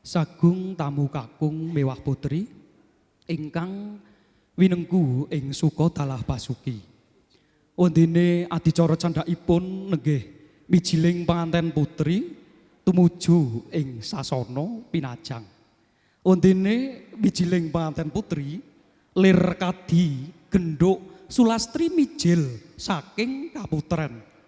Sagung tamu kakung mewah putri ingkang winengku ing suka dalah basuki. Wondene adicara candhakipun nenggih mijiling panganten putri tumuju ing sasana pinajang. Wondene mijiling panganten putri lir kadi gendhuk Sulastri mijil saking kaputren.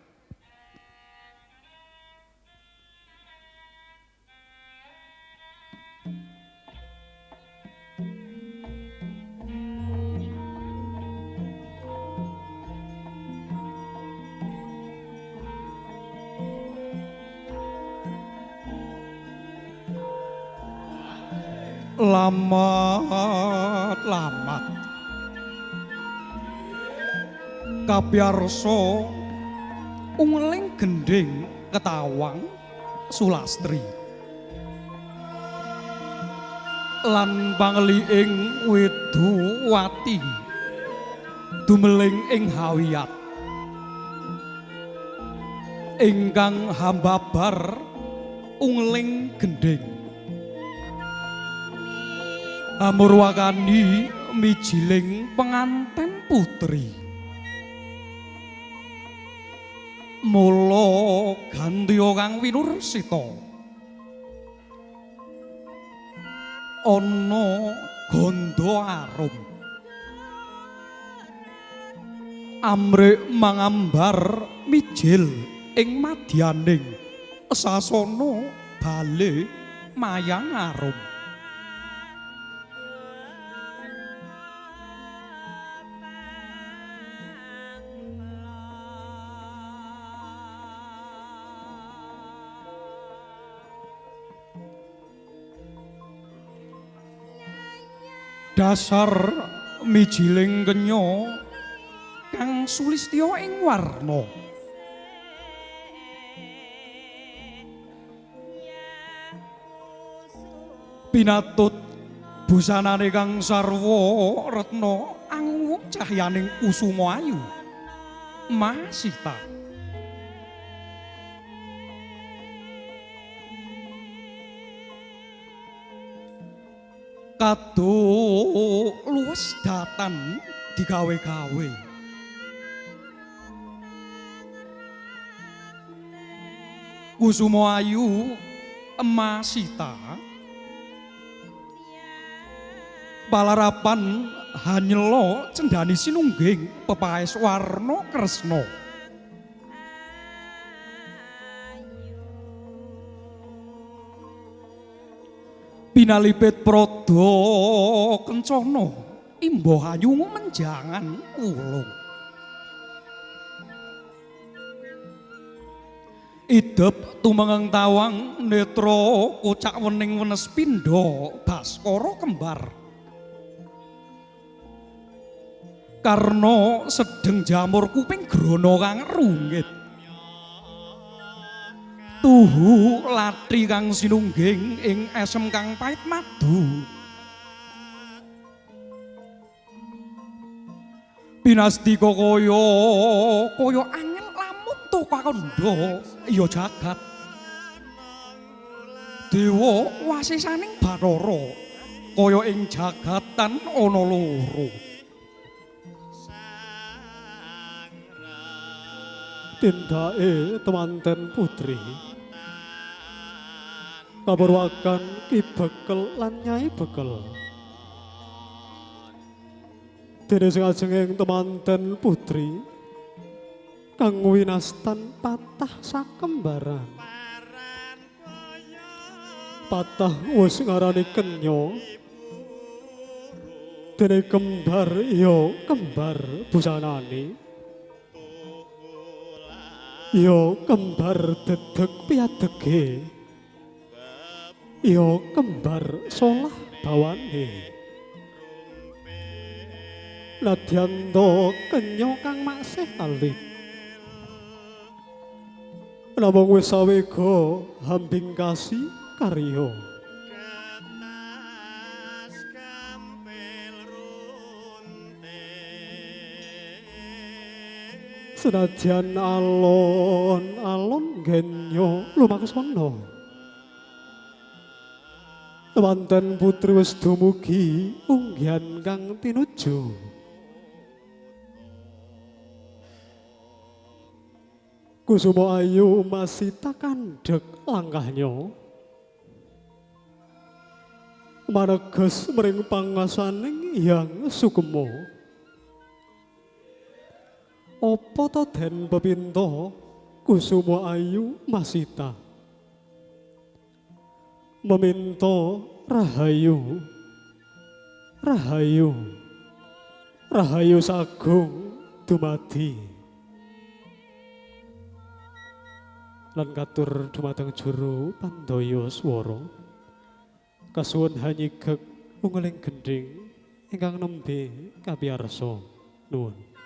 Lamat lamat kabyarsa ungeling gendhing ketawang Sulastri lan pangeliing Widowati dumeling ing hawiyat ingkang hambabar ungeling gendhing amurwakani mijiling penganten putri. Mula gantiya kang winursita ana gandha arum amrik mangambar mijil ing madyaning sasana bale mayang arum. Dasar mijiling kenya kang sulistya ing warna. Pinatut busanane kang sarwa retna angungung cahyaning kusuma ayu Masita. Kaduk luwes datan digawe-gawe. Kusuma ayu Masita palarapan hanyela cendhani sinungging pepaes warna kresna. Pinalipit prada kencana imba ayu menjangan wulung. Idep tumengeng tawang netra kocak wening wenes pindha baskara kembar. Karna sedeng jamur kuping grana kang runggit. Tuhu latri kang sinungging ing esem kang pait madu. Pinastika kaya kaya angel lamun to kakandha ya jagat. Dewa wasisaning Bathara kaya ing jagatan ana loro. Tindake temanten putri kapurwakan Ki Bekel lan Nyai Bekel. Dene sing ajenging temanten putri kang winastan patah sakembaran. Patah wis ngarani kenya, dene kembar ya kembar busanane. Ya kembar dedeg piadege, ya kembar solah bawane. Nadyan kenya kang masih alit, namung wis awega hambing kasi karya. Senajan alon-alon genyo lumaksana. Wonten putri wis dumugi unggihan kang tinuju. Kusuma Ayu masih takandhek langkahnya. Maneges mring pangasaning Hyang Sukma. Apa to den pepinta Kusuma Ayu Masita? Meminta rahayu, rahayu, rahayu sagung dumadi. Lan katur dumateng juru pandaya swara. Kasuwun hanyigek ungeling gendhing ingkang nembe kapiyarsa. Nuwun.